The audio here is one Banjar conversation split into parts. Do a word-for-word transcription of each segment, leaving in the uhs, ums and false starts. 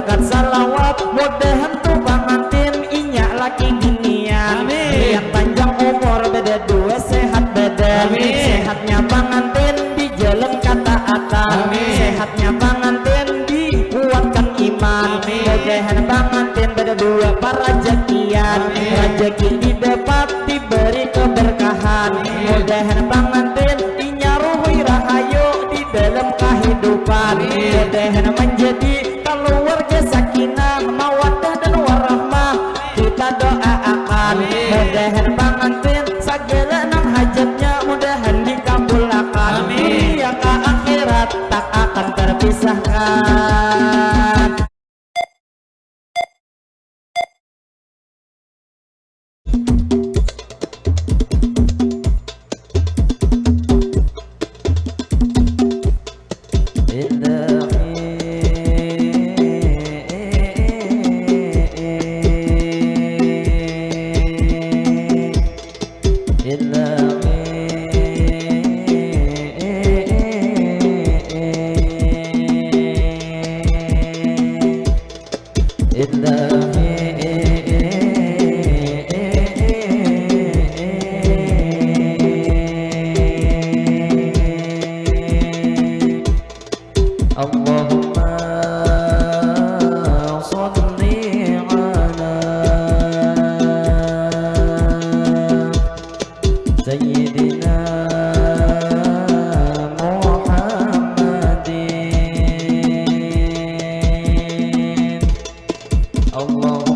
Kat salawat, mudahan tu pangantin inya laki dunia. Amin. Yang panjang umur, bada dua sehat badan. Amin. Sehatnya pangantin di jalan kataatan. Amin. Sehatnya pangantin dikuatkan iman. Amin. Mudahan pangantin bada dua parajakian. Amin. Rajaki didapat diberi keberkahan. Amin. Mudahan pangantin inya ruhui rahayu di dalam kehidupan. Amin. Mudahan menjadi keluarga sakinah, mawaddah dan warahmah kita doaakan. Amin. Mudahan pangantin sagala nang hajatnya mudahan dikabulakan. Amin. Dunia ka akhirat tak akan terpisahkan. اللهم صل على سيدنا محمد. اللهم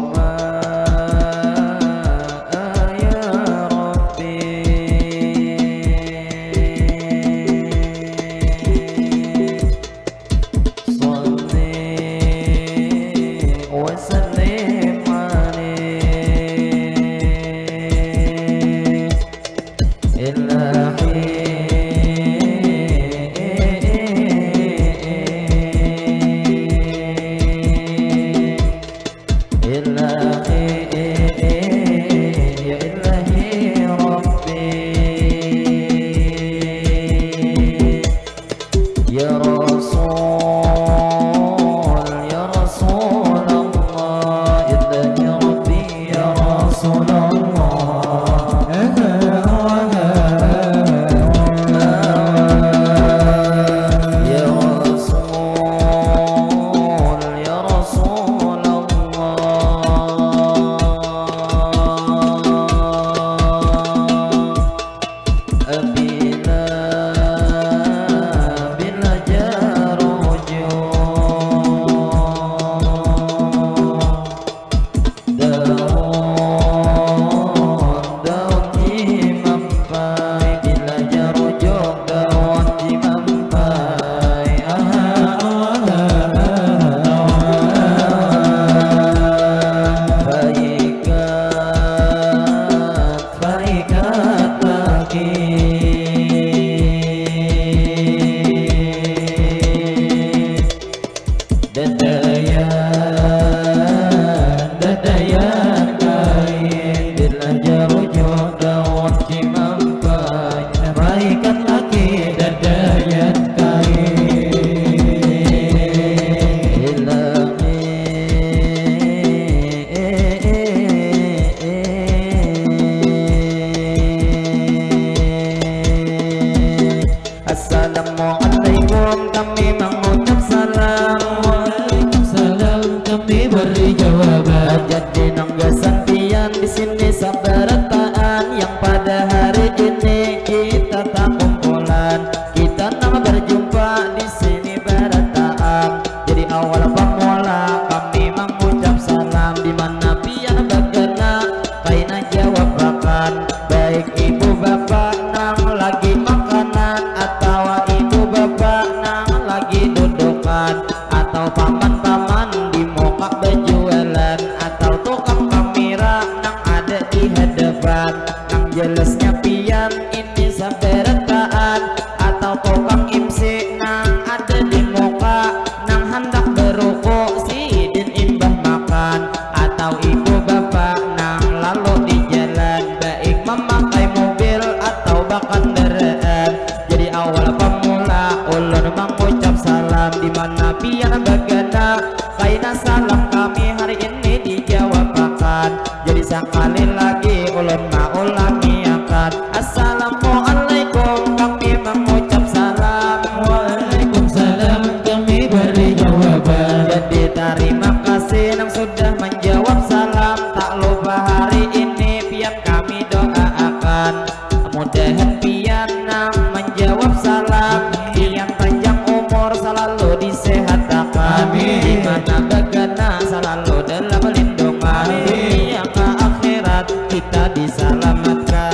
Sakali lagi ulun maulangiakan, Assalamualaikum, kami mengucap salam. Waalaikumsalam, kami beri jawaban. Jadi tarima kasih nang sudah menjawab salam. Tak lupa hari ini pian kami doaakan. Mudahan pian nang menjawab salam, pian panjang umur, selalu disehatakan. Amin. Di mana bagana selalu dalam lindungan. Amin. Dunia ke akhirat kita diselamatkan.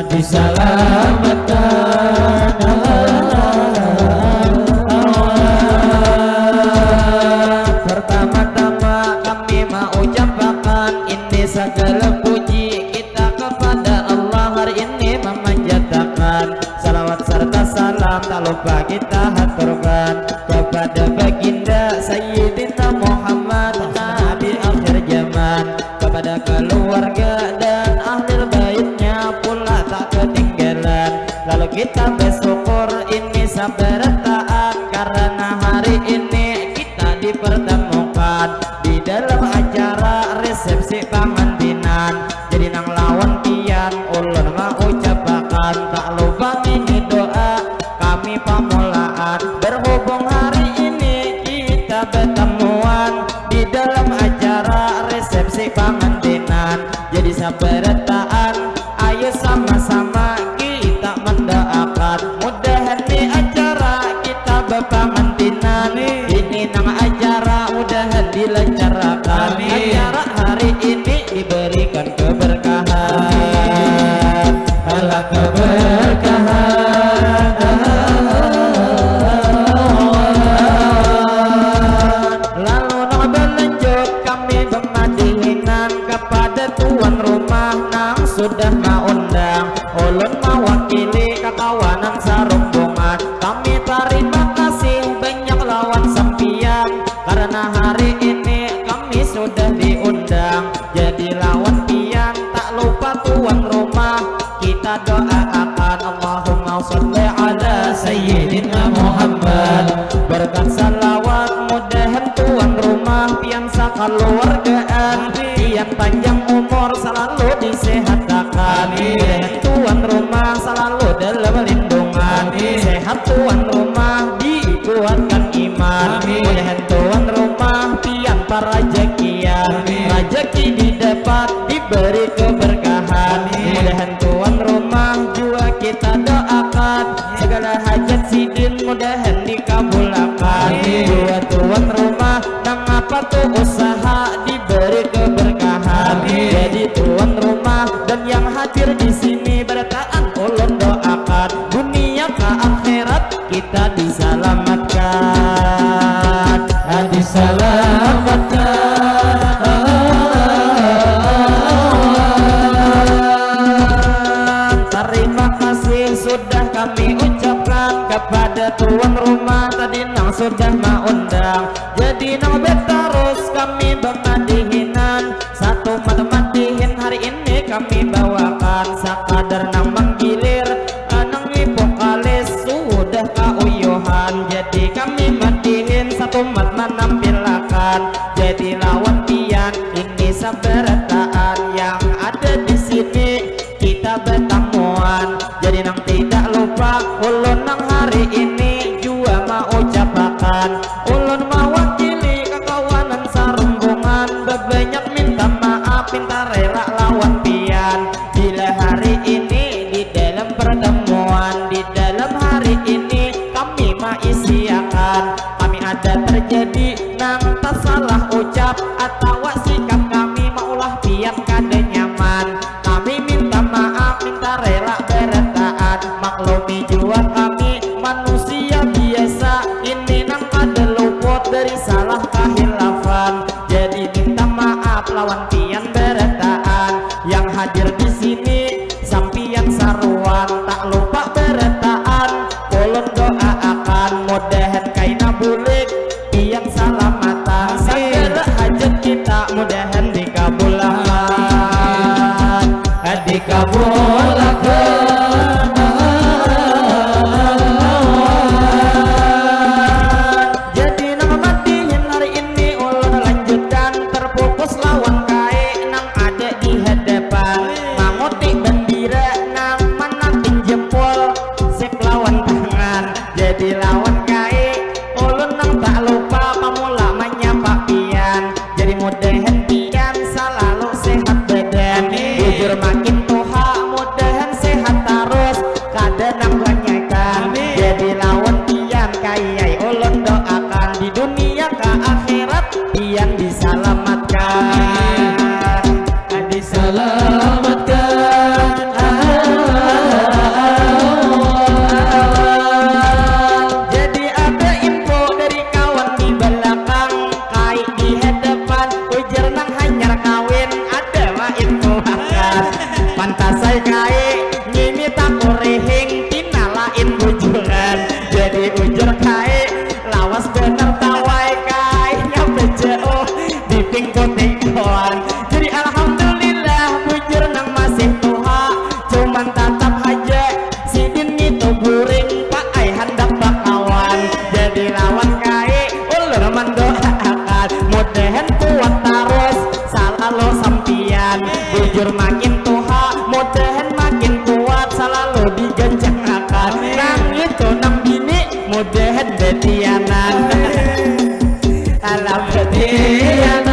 Diselamatkan. Pertama-tama kami mau ucapakan ini segala puji kita kepada Allah hari ini memanjatakan salawat serta salam tak lupa kita haturkan kepada baginda Sayyidina Muhammad Nabi akhir zaman, kepada keluarga dan ahli baitnya pula tak ketinggalan. Lalu kita bersyukur ini sabarataan karena hari ini kita dipertemukan di dalam acara resepsi pengantinan. Jadi nang lawan pian ulun maucapakan tak lupa ngini doa kami pamulaan. Berhubung hari ini kita bertemuan di dalam acara resepsi pengantinan. Jadi sabarataan ayo sama-sama kita mendoakan mudahan di acara kita berpengantinan ini nang acara mudahan dilancarkan. Amin. Acara hari ini diberikan keberkahan. Alah keberkahan. Lalu nang berlanjut kami pemadihinan kepada tuan rumah nang sudah maundang. Ulun mawakili kakawanan sarumbungan. Kami tarima kasih banyak lawan sampiyan karena hari ini kami sudah diundang. Jadi lawan pian tak lupa tuan rumah kita doaakan Allahumma sholli ala sayyidina Muhammad. Berkat salawat mudahan tuan rumah pian sakaluargaan pian panjang umur selalu disehatakan. Amin. Mudahan tuan rumah selalu dalam lindungan. Amin. Sehat tuan rumah dikuatkan iman. Amin. Mudahan tuan rumah pian parajakian. Amin. Rajaki didapat diberi keberkahan. Amin. Mudahan tuan rumah jua kita doakan segala hajat sidin mudahan dikabulakan. Amin. Jua tuan rumah nang apa tu usaha diberi keberkahan. Amin. Jadi tuan rumah dan yang hadir di sini barataan ulun doakan dunia ke akhirat kita diselamatkan. Diselamatkan. Terima kasih sudah kami ucapkan kepada tuan rumah tadi nang sudah maundang. Jadi nang betarus kami bemadihinan satu madihin hari ini kami bawakan sakadar nang manggilir. Anang vokalis sudah kauyuhan, jadi kami madihin satumat manampilakan. Jadi lawan pian ini sabarataan yang ada di sini kita betamuan. Jadi nang tidak lupa ulun nang hari ini jua maucapakan ulun mawakili kakawanan sarumbungan babanyak minta maaf minta rela lawan pian. Bila hari ini di dalam pertemuan, di dalam hari ini kami maisiakan, kami ada terjadi nang tasalah ucap atawa sikap kami maulah pian kada nyaman. Kami minta maaf, minta rela barataan. Maklumi jua kami manusia biasa, ini nang kada luput dari salah kahilafan. Jadi minta maaf lawan pian barataan yang hadir di sini. Sampiyan saruan tak lupa barataan. Ulun doaakan mudahan kaina bulik pian salamatan. Amin. Sagala hajat kita mudahan dikabulakan. Dikabulakan. Jadi nang madihin hari ini ulun lanjutkan terfokus lawan kain. Yang diselamatkan, diselamatkan. Jadi ada info dari kawan di belakang, kai di hadapan, ujar nang hanyar kawin, ada ma info akan. Pantasai kai ngini takurihing, pina lain bujuran. Jadi ujar kai, lawas banar tawai kai, ngapa jauh dipingkuti kawan. Jadi alhamdulillah, bujur nang masih tuha, cuman tatap haja sidin ngitu guring, paai handak bakawan. Jadi lawan kai, ulun mandoaakan, mudahan kuat tarus salalu sampiyan. Bujur makin tuha, mudahan makin kuat salalu digancangakan. Amin. Nang itu nang bini, mudahan betianan. Alam betianan.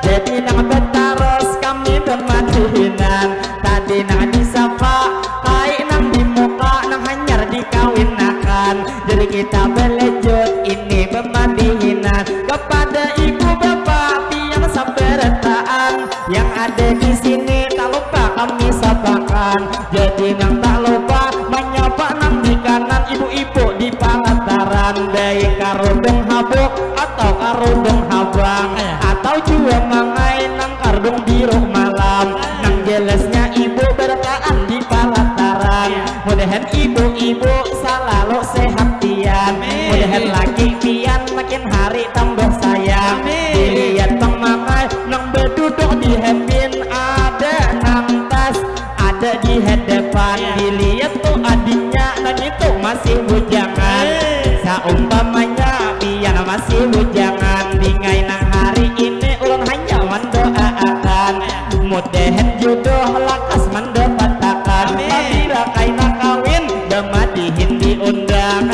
Jadi nang batarus kami bamadihinan. Tadi nang disapa, kai nang di muka, nang hanyar dikawinakan. Jadi kita balanjut ini bamadihinan. Kepada ibu bapa pian sabarataan yang ada di sini, tak lupa kami sapakan. Jadi nang tak lupa manyapa nang di kanan, ibu-ibu di palataran, baik karudung habuk atau karudung habang, atau jua mangai nang karudung biru malam. Nang jelasnya ibu barataan di palataran. Mudahan ibu-ibu salalu sehat pian. Amin. Mudahan laki pian makin hari tambah sayang. Amin. Dilihat pang mangai nang baduduk di hapin, ada nang tas, ada di hadapan. Iya. Dilihat tu adingnya nang itu masih bujangan. Eh. Saumpamanya pian masih bujangan, dingai nang hari ini ulun hanya mandoaakan. Mudahan jodoh lakas mandapatakan. Amin. Pabila kaina kawin, bamadihin diundang.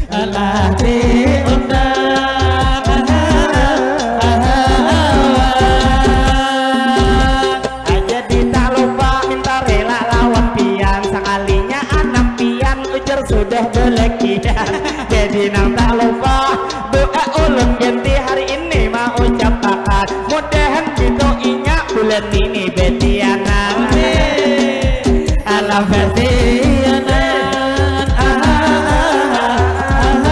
Alah diundang. Jadi tak lupa minta rela lawan pian, sakalinya anak pian ujar sudah balakian. Jadi nang tak lupa doa ulun ganti hari ini maucapakan. Mudahan gitu inya bulan ini betianan. Amin. Alam betianan. Ah, ah, ah, ah,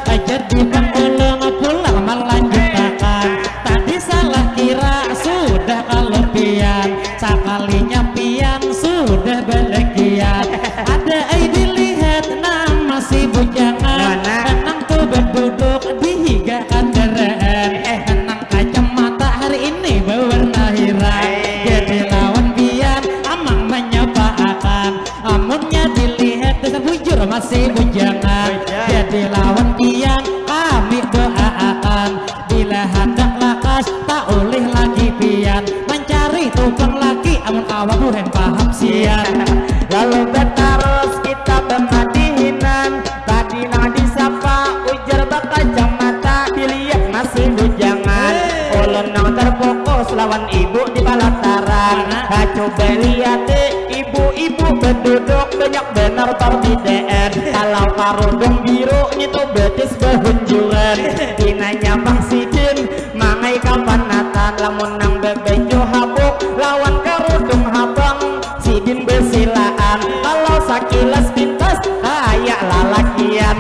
ah. Jadi pang ulun pulang malanjutakan. Tadi salah kira sudah kalu pian. Sakalinya pian sudah balakian. Ada ai dilihat nang masih bujangan. Mana? Nang tu baduduk di higa kandaraan. Eh. Nang kacamata hari ini bawarna hirang. Eh. Jadi lawan pian amang manyapaakan. Amunnya dilihat dasar bujur masih bujangan. Bujang. Jadi lawan pian kami doaakan. Bila handak lakas, tak ulih lagi pian mancari tukang laki, amun kawa buhan paham sian. Lalu batarus kita bamadihinan, tadi nang disapa ujar bakacamata, dilihat masih bujangan. Hei. Ulun nang terfokus lawan ibu di palataran. Mana? Ha, coba lihati, ibu-ibu baduduk banyak banar parbidaan. Kalau karudung biru ngitu batis bahunjuran. Pinanya pang sidin mangai kapanatan, lamun nang babaju habuk lawan karudung habang sidin basilaan. Kalau sakilas pintas kaya lalakian.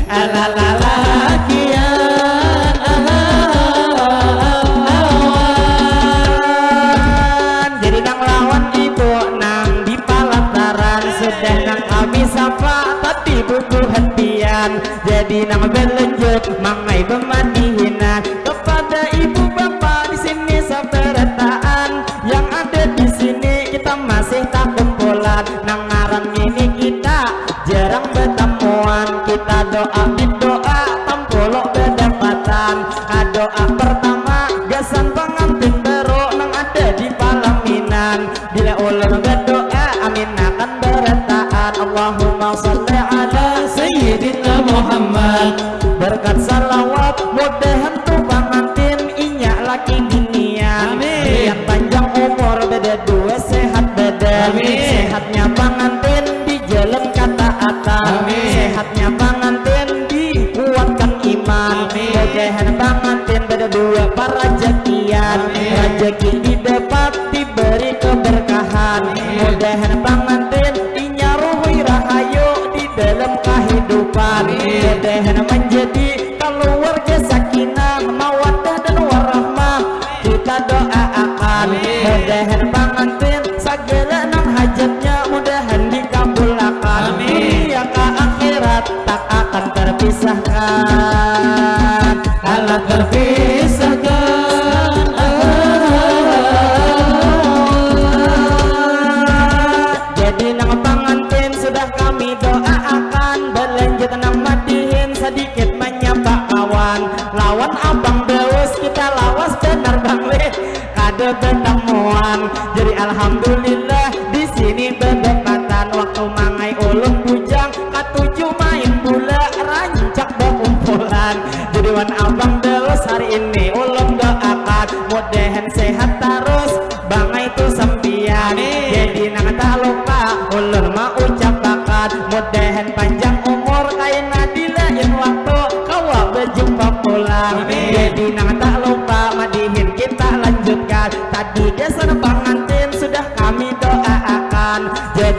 Ala lalakian, ala, awan. Jadi nang lawan ibu nang di palataran, sudah nang kami sapa tadi bubuhan pian. Jadi nang balanjut mangai bamadihinan kepada ibu bapa di sini sabarataan yang ada di sini, kita masih takumpulan. Nang ngaran ngini kita jarang batamuan, kita doa bidoa tampuluk badapatan. Ah, doa pertama gasan pangantin baru nang ada di palaminan. Bila ulun badoa, amin akan barataan. Allahumma shalli ala Sayyidina Muhammad. Berkat salawat, mudahan tu pangantin inya laki binian. Amin. Lihat panjang umur, bada dua sehat badan. Amin.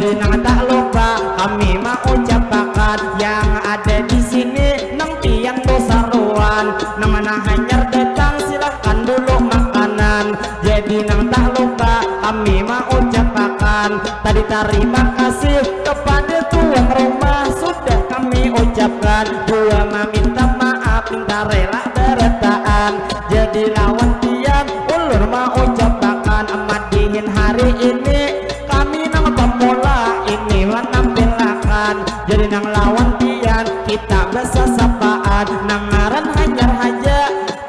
Nang tak lupa kami maucapakan yang ada di sini nang pian tu saruan, nang mana hanyar datang silahkan dulu makanan. Jadi nang tak lupa kami maucapakan tadi tarima kasih kepada tuan rumah sudah kami ucapkan dua maminta maaf minta rela berataan. Jadi lawan pian ulun maucapakan madihin hari ini kami nang pemula ini manampilakan. Jadi nang lawan pian kita basasapaan nang ngaran hanyar haja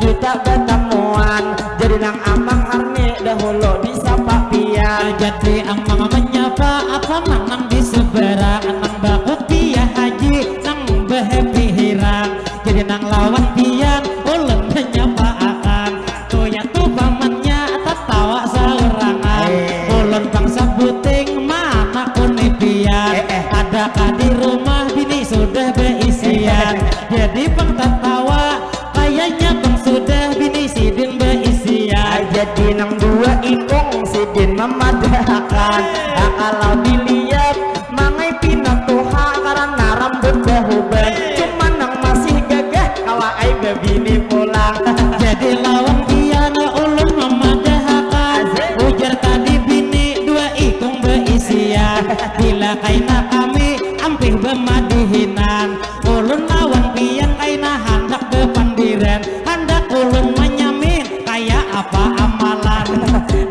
kita batamuan. Jadi nang amang harni dahulu disapa pian. Jadi amang menyapa apa manang di seberang nang bakupiah haji nang behappy hirang. Jadi nang lawan pian ulun menyapa akan tuya tu pamannya tatawa saurangan. Ulun pang sabuting mana kuni pian. Adakah di rumah bini sudah beisian? Jadi pang tatawa kayanya pang sudah bini sidin beisian. Jadi nang dua ikung sidin mamadahakan. Kalau dilihat mangai pina tuha karena rambut bahuban. Cuma nang masih gagah kawa ai babini pulang. Jadi lawan pian ulun mamadahakan ujar tadi bini dua ikung beisian. Bila kaina kami ampih bamadihinan ulun lawan pian kaina handak bapandiran handak ulun manyamin kaya apa amalan.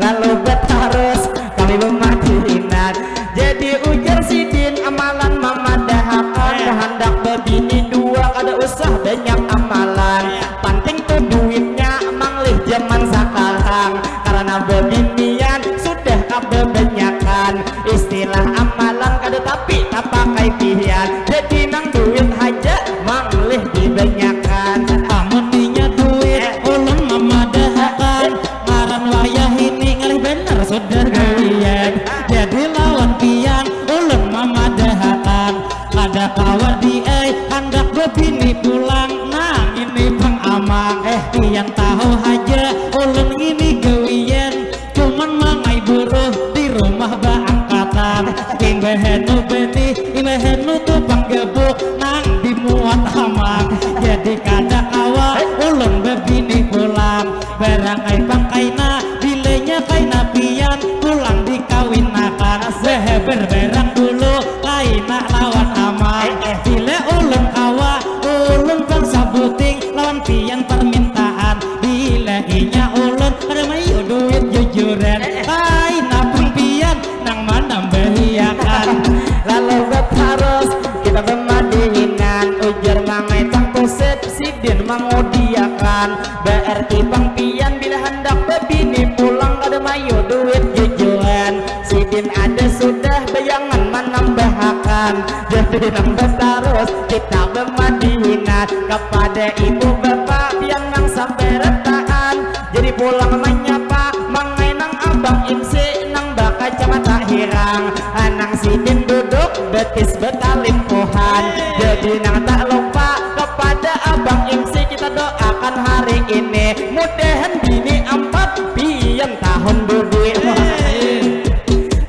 Lalu batarus kami bamadihinan. Jadi ujar sidin amalan mamadahakan handak babini dua kada usah banyak amalan. Panting tu duitnya manglih zaman sakarang karena babinian sudah kababanyakan. Istilah amalan kada tapi tapakai pian. Jadi nang duit haja manglih dibanyakan. Amun inya duit ulun mamadahakan ngaran wayah ini ngalih banar sudah gawian. Jadi lawan pian ulun mamadahakan kada kawa di ai handak babini pulang nang ini pang amang. Pian tahu haja ulun ini gawian cuman mangai buruh di rumah baangkatan. Imbahanu benih imbahanu tu pang gabuk nang dimuat amang. Jadi kada kawa ulun babini pulang. Barang ai pang kaina bilanya kaina pian pulang dikawinakan. Bahabar barang dulu kaina lawan amang. Bila ulun kawa ulun pang sabuting lawan pian permintaan. Bila inya ulun kada mayu duit jujuran kaina pang pian nang manambahiakan. Lalu batarus kita bamadihinan ujar mangai tang kusip sidin mangudiakan. Baarti pang pian bila handak babini pulang kada mayu duit jujuran. Sidin ada sudah bayangan manambahakan. Jadi nang batarus kita bamadihinan kepada ibu bapa pian nang sabarataan. Jadi pulang manyapa mangai nang abang imsi nang bakacamata hirang. Anang sidin duduk betis batalimpuhan. Jadi nang tak lupa kepada abang imsi kita doakan hari ini mudahan bini ampat pian tahun budi.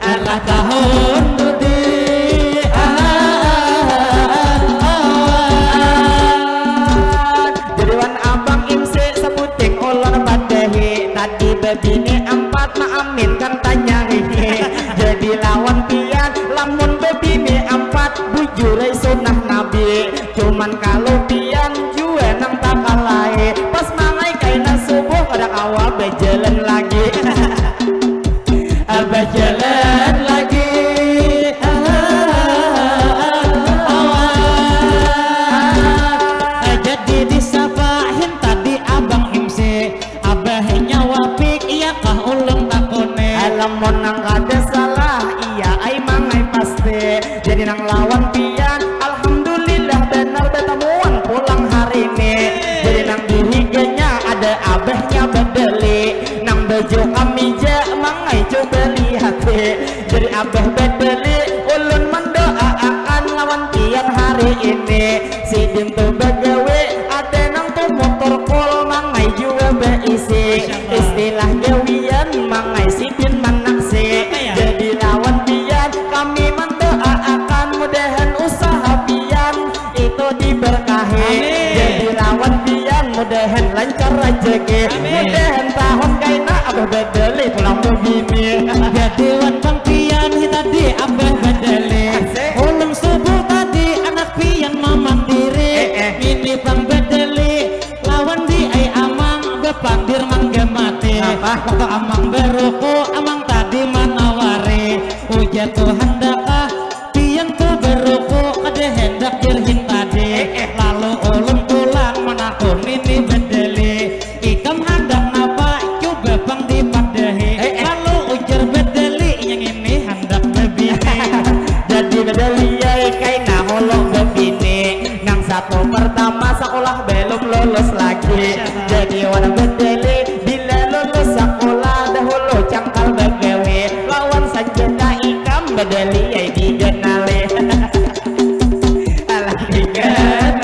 Alah tahun budi. Jadi wan abang imsi sabuting ulun padahi tadi babini ampat maaminkan tanya ini. Jadi lawan pian lamun babini ampat bujurai sunnah nabi. Cuman kalau pian jua nang takalai pas mangai kaina subuh kada kawa bajalan lagi. Abah jalan lagi. Jadi disapa hin tadi abang imsi. Abahnya wapik iya kah ulun takuni. Lamun nang kada salah iya ai mangai pasti. Jadi nang lawan pian alhamdulillah banar batamuan pulang hari ini. Jadi nang di higanya ada abahnya badeli nang baju kamija mangai coba lihati. Jadi abah badeli ulun mandoaakan lawan pian hari ini. Sidin tu bagawi ada nang tu motor kol mangai jua baisi. Istilah gawian mangai sidin manaksi. Jadi lawan pian kami man Mudahan lancar rajaki. Mudahan tahun kaina abah badali pulang babini. Jadi wan bang pian hi tadi abah badali. Ulun subuh tadi anak pian mamandiri. Ini bang badali lawan di ai amang bapandir manggamati. Waktu amang baruku amang tadi manawari. Ujar tu handakah pian tu baruku kada handak jar hin tadi. Lalu ulun pulang manakuni ni badali. Ikam handak napa? Cuba pang dipadahi. Lalu ujar badali, inya ngini handak babini. Jadi badali ai kaina hulu babini. Nang satu pertama sakulah balum lulus lagi. Jadi wan badali bila lulus sakulah dahulu cangkal bagawi. Lawan sanjata ikam badali ai diganali. Alah diganali.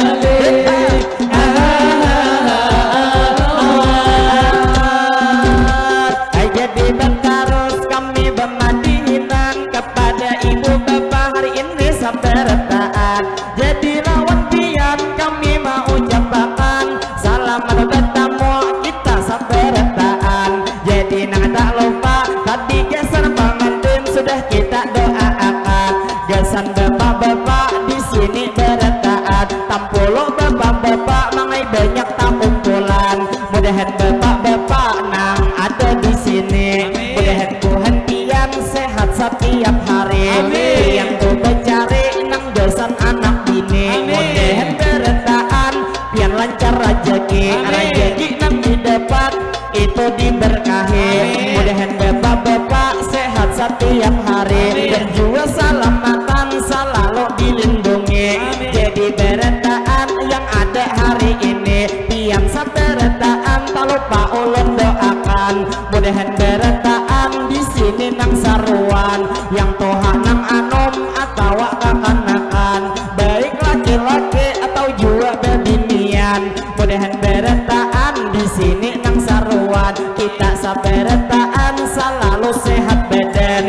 Jadi batarus kami bamadihinan kapada ibu bapa hari ini sabarataan. Jadi lawan pian kami maucapakan salamat batamu kita sabarataan. Jadi nang tak lupa tadi gasan pangantin sudah kita doaakan. Gasan bapak-bapak di sini barataan. Tampulu bapak-bapak mangai banyak takumpulan. Mudahan bapak-bapak nang ada di sini. Mudahan Tuhan pian sehat satiap hari. Pian tu bacari nang gasan anak bini. Mudahan barataan pian lancar rajaki. Rajaki nang didapat itu diberkahi. Mudahan bapak-bapak sehat satiap hari dan jua salamatan salalu dilindungi. Jadi barataan yang ada hari ini pian sabarataan talupa ulun doakan. Mudahan barataan di sini nang saruan yang tuha nang anum atawa kakanakan baik laki-laki atau jua babinian. Mudahan barataan di sini nang saruan kita sabarataan salalu sehat badan.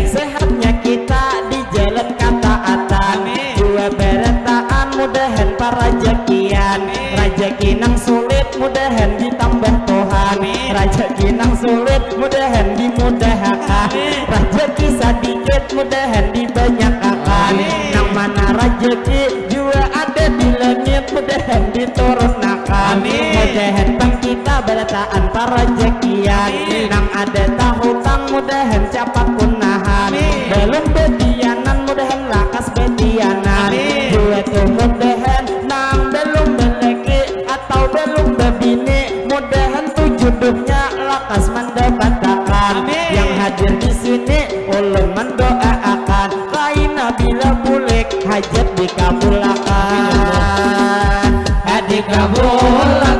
Sehatnya kita di jalan kataatan. Jua barataan mudahan parajakian. Rajaki nang sulit mudahan ditambah Tuhan. Rajaki nang sulit mudahan dimudahakan. Rajaki sadikit mudahan dibanyakakan. Nang mana rajaki jua ada di langit mudahan diturunakan. Mudahan pang kita barataan parajakian. Nang ada tahutang mudahan capat punahan. Balum batianan mudahan lakas batianan. Jua tu mudahan nang balum balaki atau balum babini mudahan tu juduhnya lakas mandapatakan. Yang hadir di sini ulun mandoaakan kaina bila bulik hajat dikabulakan. Dikabulakan.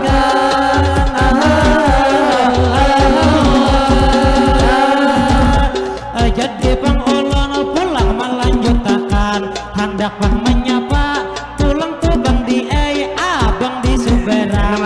Jadi pang ulun pulang malanjutakan handak pang manyapa pulang tu bang di ai abang di subarang.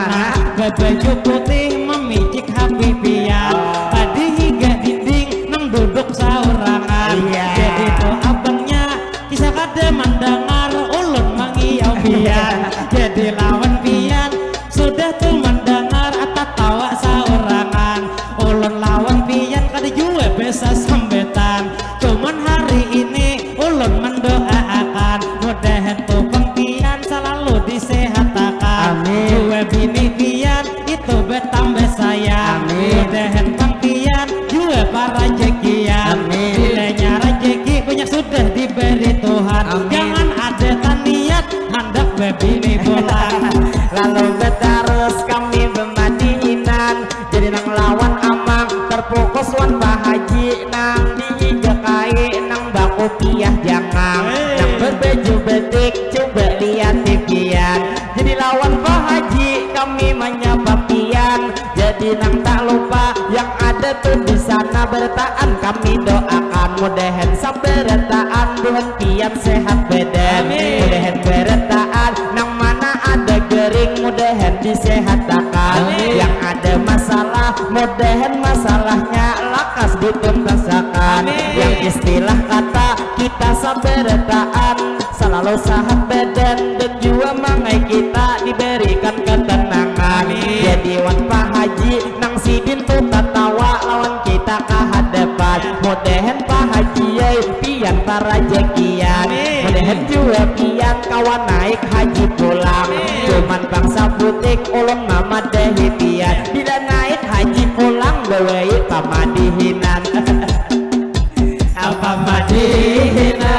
Babaju putih mamicik hapi pian tadi higa dinding nang duduk saurangan. Jadi tu abangnya kisah kada mandangar ulun mangiyau pian. Jadi lawan pian sudah tu mandangar tatawa saurangan. Ulun lawan pian kada jua basasambatan. Cuman hari ini ulun mandoaakan mudahan tu pang pian salalu disehatakan. Jua bini pian itu batambah sayang. Mudahan pang pian jua parajakian. Bilanya rajaki banyak sudah dibari Tuhan. Jangan ada taniat handak babini pulang. Lalu batarus kami bamadihinan. Jadi nang lawan amang tarpukus wan pahaji nang dihigakai nang bakupiah jangang nang babaju batik. Cuba liati pian. Jadi lawan pahaji kami manyapa pian. Jadi nang tak lupa yang ada tu di sana barataan kami doakan mudahan sabarataan buhan pian sehat badan. Mudahan barataan nang mana ada gering mudahan disehatakan. Yang ada masalah mudahan masalahnya lakas dituntasakan. Yang istilah kata kita sabarataan salalu sahat badan dan jua mangai kita dibarikan ketenangan. Mudahan Pak Haji ai, pian tarajakian. Amin. Mudahan jua pian kawa naik haji pulang. Amin. Cuman bangsa butik ulun mamadahi pian. Bila naik haji pulang, bawai pamadihinan. Apa madihinan?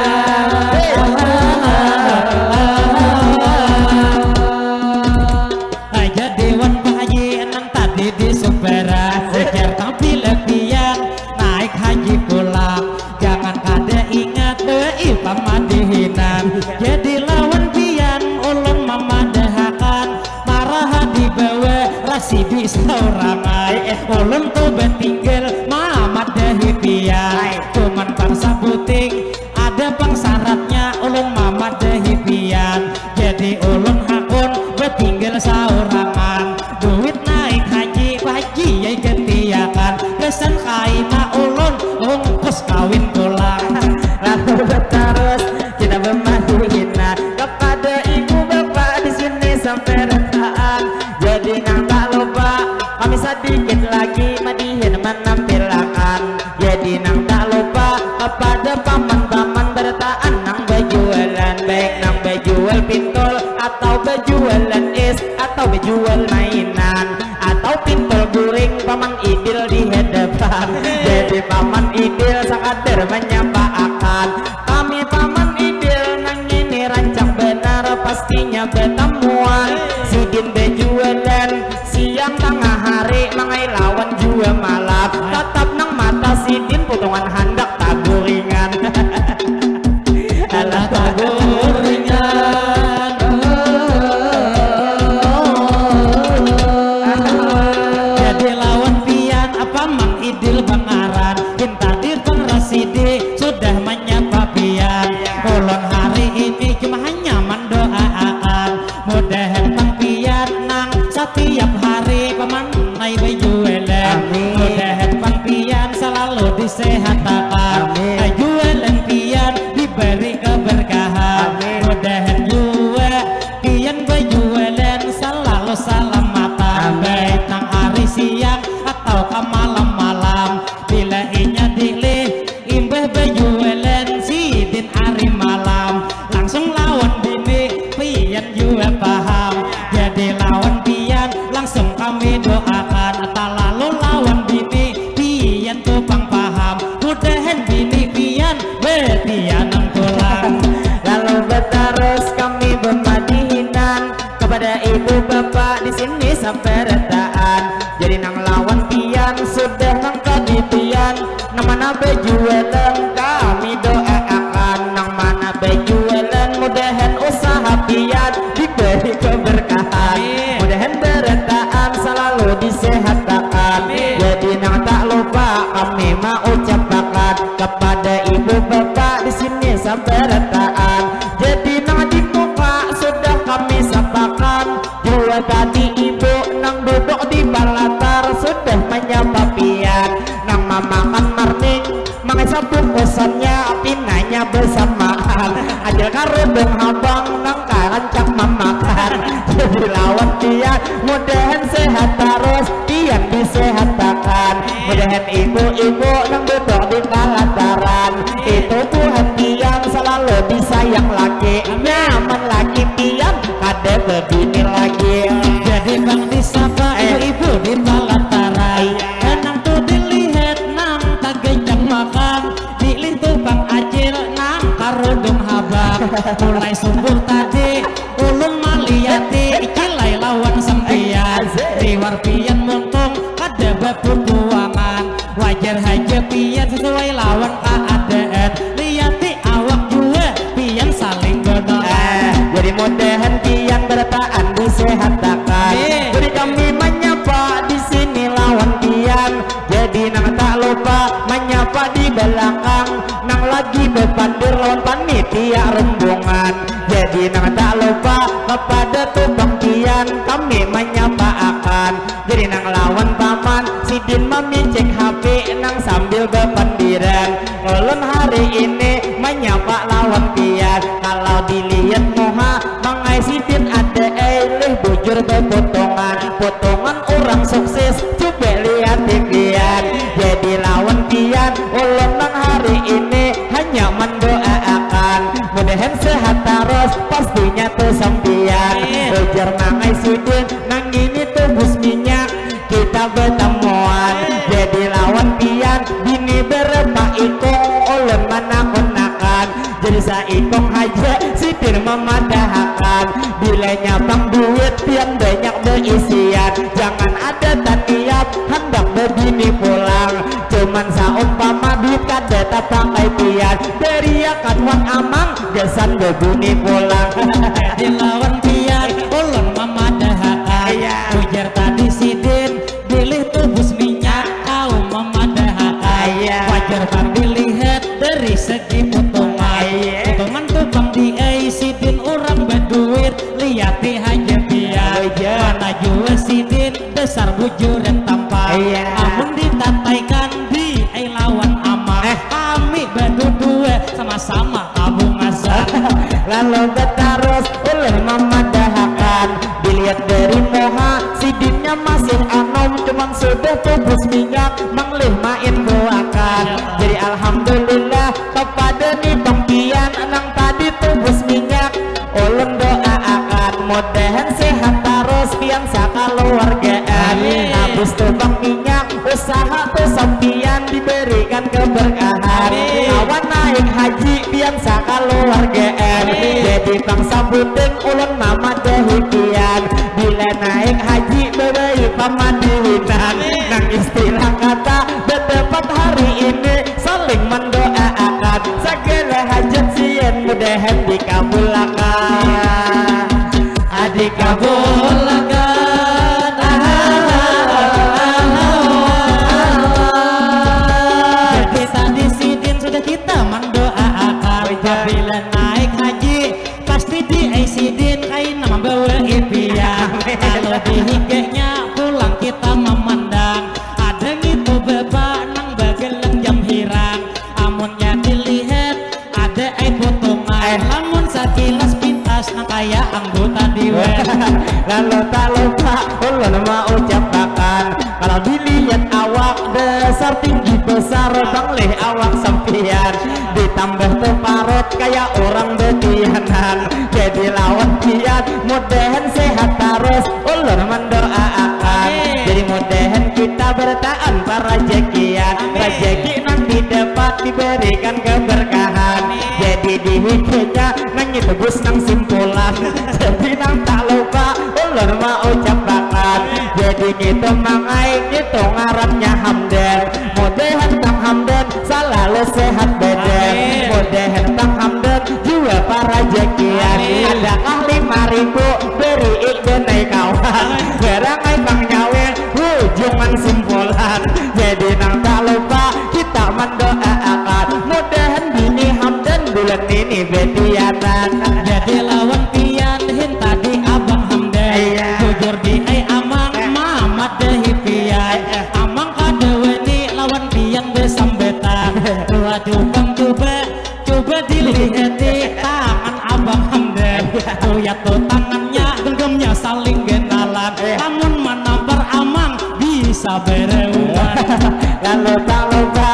Jadi wan Pak Haji nang tadi di Sumbara, ujar tang bila pian naik haji pulang, jangan kada ingat bawai pamadihinan. Jadi lawan pian ulun mamadahakan, maraha dibawa rasidi saurangai. Ulun tu batinggal mamadahi pian. Cuman bangsa butik ada pang syaratnya ulun mamadahi pian. Jadi ulun hakun batinggal saurangan. Duit naik haji, Pak Haji ai gantiakan. Gasan kaina ulun ungkus kawin pulang. Lalu batarus kita bamadihinan kapada ibu bapa di sini sampai rataan. Jadi nang tak lupa kami sadikit lagi madihin manampilakan. Jadi nang tak lupa kapada paman-paman barataan nang bajualan, baik nang bajual pintul atau bajualan is atau bajual mainan atau pintul guring, paman Idil di hadapan. Jadi paman Idil sakadar manyapaakan. Kami paman Idil nang ini rancak banar pastinya batamuan. Sidin bajualan siang tangah hari mangai lawan jua malam. Tatap nang mata sidin putungan handak taguringan. Alah taguringan. Jadi lawan pian apa Mang Idil bangaran. Gin tadi Bang Rasidi sudah manyapa pian. Ulun hari ini cuma hanya mandoaakan. Mudahan pang pian nang satiap hari paman ai bajualan. Amin. Mudahan pang pian salalu disehatakan. Amin. Bajualan pian dibari keberkahan. Amin. Mudahan jua pian bajualan salalu salamatan. Amin. Baik nang hari siang atau ka malam-malam. Bila inya dilih imbah bajualan sidin ari malam, langsung lawan bini pian jua paham. Jadi lawan pian langsung kami doakan, talalu lawan bini pian tu pang paham. Mudahan bini pian batianan pulang. Lalu batarus kami bamadihinan kapada ibu bapa di sini sabarataan. Jadi nang lawan pian sudah nang tadi pian, nang mana bajualan kami doaakan, nang mana bajualan mudahan usaha pian diberi keberkahan. Amin. Mudahan barataan salalu disehatakan. Amin. Jadi nang tak lupa kami maucapakan kapada ibu bapa di sini sabarataan. Jadi nang di muka sudah kami sapakan. Jua tadi ibu nang duduk di palatar sudah manyapa pian. Nang mamakan marning, mangisap bungkusannya, pinanya basamaan. Acil karudung habang nang karancak mamakan. Jadi lawan pian, mudahan sehat tarus, pian disehatakan. Mudahan ibu-ibu nang duduk di palataran, itu buhan pian salalu disayang laki. Nyaman laki pian kada babini lagi. Jadi pang disapa ibu-ibu di palataran. Iya. Nang tu dilihat nang tagancang makan, dilintu pang acil nang karudung habang. Mulai subuh tadi ulun maliati Icil ai lawan sampiyan. Liwar pian muntung kada bapupuangan. Wajar haja pian sesuai lawan kaadaan. Liati awak jua pian saling gonoan. Ah, jadi mudahan pian barataan disehatakan. Amin. Jadi kami manyapa di sini lawan pian. Jadi nang tak lupa manyapa di balakang nang lagi bapandir lawan panitia rombongan. Jadi nang tak lupa kapada tukang pian kami manyapaakan. Jadi nang lawan paman sidin mamicik H P nang sambil bapandiran. Ulun hari ini manyapa lawan pian. Kalau dilihat muha mangai sidin ada ai lih bujur bapotongan. Potongan urang sukses, cuba liati pian. Jadi lawan pian ulun Saikung haja sidin mamadahakan, bilanya pang duit pian banyak baisian, jangan ada taniat handak babini pulang, cuman saumpama duit kada tapakai pian, bariakan wan amang gasan babini pulang. Jadi lawan pian ulun mamadahakan. Iya. Ujar tadi sidin, bilih tubus minyak, kaum mamadahakan. Iya. Wajar pang dilihat dari segi potongan. Iya. Potongan tu pang diai sidin urang baduit, liati haja pian. Iya. Mana jua sidin dasar bujur dan tampan. Iya. Amun ditataikan diai lawan amang. Eh. Kami badudua sama-sama kabungasan. Lalu batarus ulun mamadahakan, dilihat dari muha sidinnya masih anom, cuman sudah tubus minyak manglih main buakan. Jadi alhamdulillah kepada ni bang pian nang tadi tubus minyak. Ulun doaakan mudahan sehat tarus pian sakaluargaan. Amin. Habis tu bang minyak usaha tu sampian diberikan keberkahan. Amin. Kawa naik haji pian sakaluargaan. Amin. Jadi bang sambuting ulun mamadahi pian bila naik haji babayu pamadihinan. Amin. Nang istilah kata badapat hari ini saling mendoaakan sagala hajat sian mudahan dikabulakan. Dikabulakan. Jadi tadi sidin sudah kita mendoaakan. Apabila naik haji pasti diai sidin kaina mambawa ipian. Amin. Kalau di higanya pulang kita memandang ada ngitu bapa nang bageleng jam hirang. Amunnya dilihat ada ai potongan. Eh. Lamun sakilas pintas nang kaya anggu tadi weh. Lalu tak lupa ulun maucapakan, kalau dilihat awak dasar tinggi besar, banglih awak sampian, ditambah tu parut kaya urang batianan. Jadi lawan pian mudahan sehat tarus, ulun mendoaakan. Amin. Jadi mudahan kita bertaan parajakian. Amin. Rajaki nang didapat diberikan keberkahan. Amin. Jadi di higanya nang itu bus nang simpulan. Jadi nang tak lupa ulun maucapakan. Amin. Jadi ngitu mangai ngitu ngarannya hamdan. Mudahan bang hamdan salalu sehat badan. Amin. Mudahan bang hamdan jua parajakian. Amin. Adakah lima ribu beri idanai kawan. Amin. Barangai bang nyawir hujungan simpulan. Jadi nang tak lupa kita mendoaakan mudahan bini hamdan bulan ini betianan. Jadi lawan pian hin tadi abang hamdan. Iya. Jujur di ai amang. Eh. Mamadahi pian. Eh, eh. Amang kada wani lawan pian besambetan. Dua jubang coba, coba dilihati tangan abang hamdan. Iya. Lihat tu tangannya genggamnya saling genalan. Eh. Lamun manampar amang bisa bereuman. Lalu tak lupa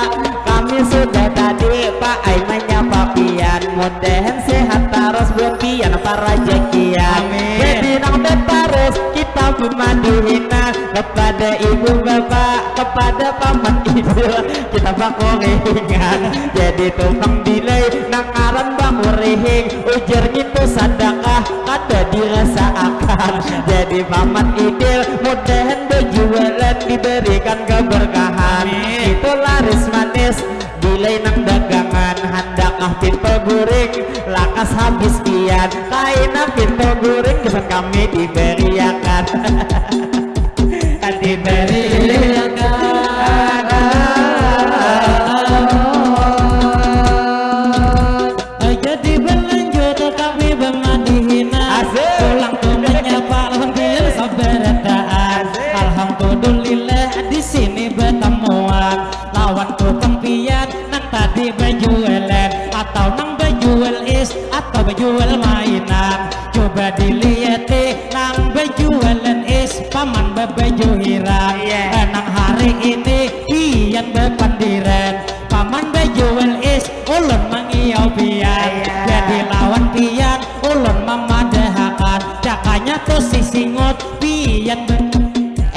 kami sudah tadi pak ai menyapa pian mudahan sehat tarus buat pian parajakian. Amin. Jadi nang betarus kita pemadu hina kepada ibu bapak kepada paman ibu kita bakurihingan. Jadi tumpang bilai nang ngaran bakurihing ujar ngitu sadakah kada dirasaakan. Jadi paman idil mudahan bejualan diberikan keberkahan. Amin. Itu laris manis bilai nang dagangan handakah pintel guring lakas habis pian kaina pintel guring gasan kami diberiakan. Diberiakan. Jadi berlanjut kami bemadihina. Asik. Pulang tu menyapa lawan pian sabarataan. Asik. Alhamdulillah di sini bertemuan lawan tukang pian nang tadi bejualan atau nang bejual is atau bejual mainan. Coba diliati nang bejualan is paman bebaju hirang. Iya. Nang hari ini pian bepandiran. Paman bejual is ulun mangiau pian. Iya. Jadi lawan pian ulun mamadahakan. Cakanya tu si singut pian be-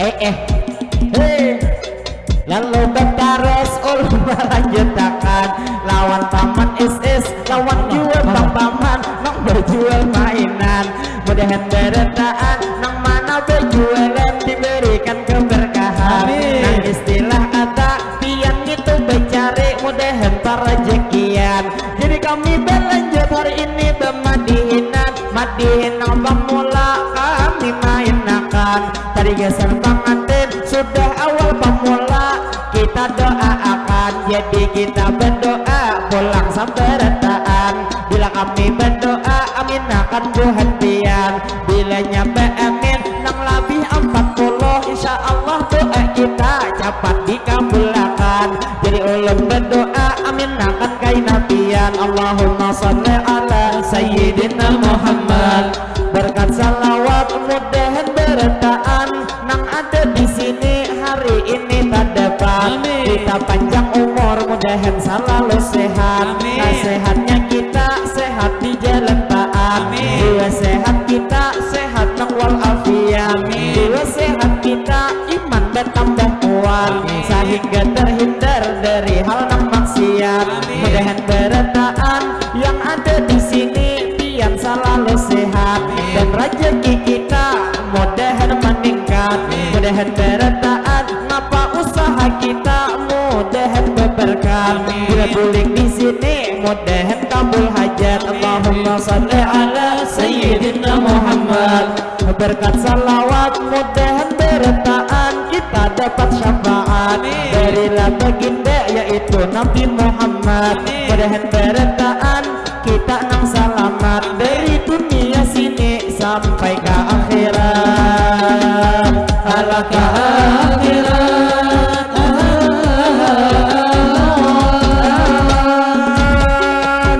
Eh eh. Hei. Lalu batarus ulun malanjutakan lawan paman is is lawan jua Balanjut hari ini bamadihinan, madihin nang pamula kami mainakan. Tadi gasan pangantin sudah awal pamula kita doaakan. Jadi kita badoa pulang sabarataan. Bila kami badoa, aminakan buhan pian. Bilanya baamin nang labih ampat puluh, insya Allah doa kita capat dikabulakan. Jadi ulun badoa, aminakan kaina pian. Allahumma shalli ala Sayyidina Muhammad. Berkat salawat mudahan barataan nang ada di sini hari ini tadapat. Amin. Kita panjang umur, mudahan salalu sehat. Amin. Nah, sehatnya kita sehat di jalan taat. Amin. Jiwa sehat kita sehat nang walafiat. Amin. Jiwa sehat kita iman bertambah kuat. Amin. Sehingga terhindar dari hal nang maksiat. Amin. Mudahan barataan yang ada di sini pian salalu sehat. Amin. Dan rajaki kita mudahan meningkat. Amin. Mudahan barataan ngapa usaha kita mudahan beberkat. Amin. Bila bulik di sini mudahan kabul hajat. Amin. Allahumma shalli ala Sayyidina Muhammad. Berkat salawat mudahan barataan kita dapat syafaat. Amin. Darilah baginda yaitu Nabi Muhammad. Amin. Mudahan barataan kita nang salamat dari dunia sini sampai ka akhirat. Alah ka akhirat.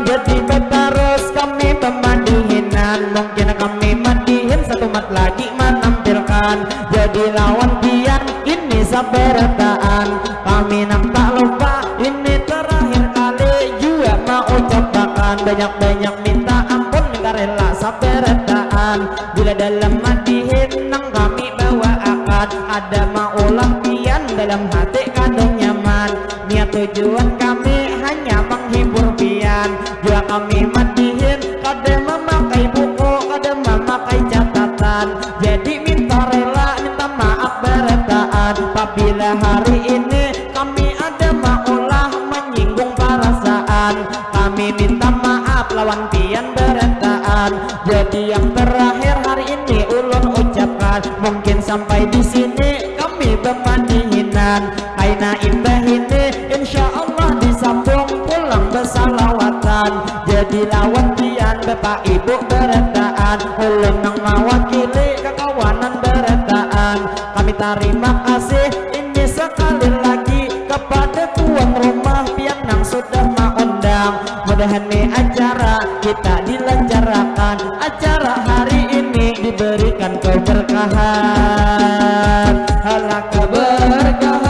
Jadi batarus kami bamadihinan, mungkin kami madihin satumat lagi manampilkan. Jadi lawan pian ini sabarataan, kami nang tak lupa ini terakhir kali jua maucapakan banyak-banyak minta ampun minta rela sabarataan. Bila dalam madihin nang kami bawaakan ada maulah pian dalam hati kada nyaman. Niat tujuan kami hanya menghibur pian. Jua kami madihin kada mamakai buku, kada mamakai catatan. Jadi minta rela, minta maaf barataan. Pabila hari ini kami ada maulah menyinggung parasaan, kami minta maaf lawan pian barataan. Jadi yang terakhir hari ini ulun ucapkan, mungkin sampai di sini kami bamadihinan. Kaina imbah ini insya Allah disambung pulang basalawatan. Jadi lawan pian bapak ibu barataan, ulun nang mawakili kakawanan barataan. Kami tarima kasih ini sekali lagi kepada tuan rumah pian nang sudah maundang. Mudahan ni acara kita dilancarkan, acara hari ini diberikan keberkahan. Alah keberkahan.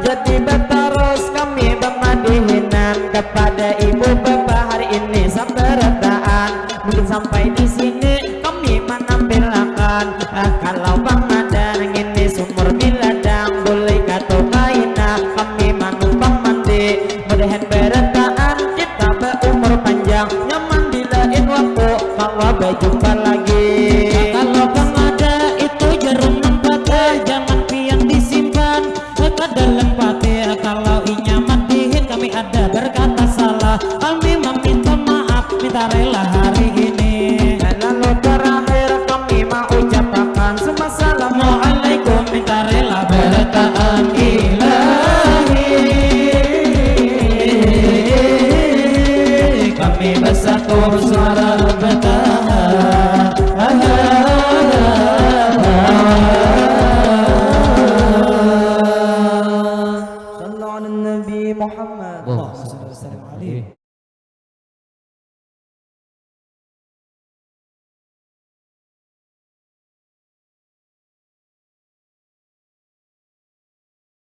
Jadi batarus kami bamadihinan kepada ibu bapa hari ini sabarataan. Mungkin sampai di sini kami manampilakan. Ah, kalau pang ada ngini sumur biladang, bulih katu kaina kami manumpang mandi. Mudahan barataan kita baumur panjang, nyaman di lain waktu kawa bajumpa lagi. Nah, kalau pang ada itu jarum nang patah, jangan pian disimpan ka dalam pati. Kalau inya madihin kami ada berkata salah, kami meminta maaf, minta rela hari ini. Lalu terakhir kami mau ucapakan summa salamualaikum, minta rela barataan ilahi. Kami bersatu suara bertahan. Sallu ala Nabi Muhammad. Allahumma salli wa sallim alaihi.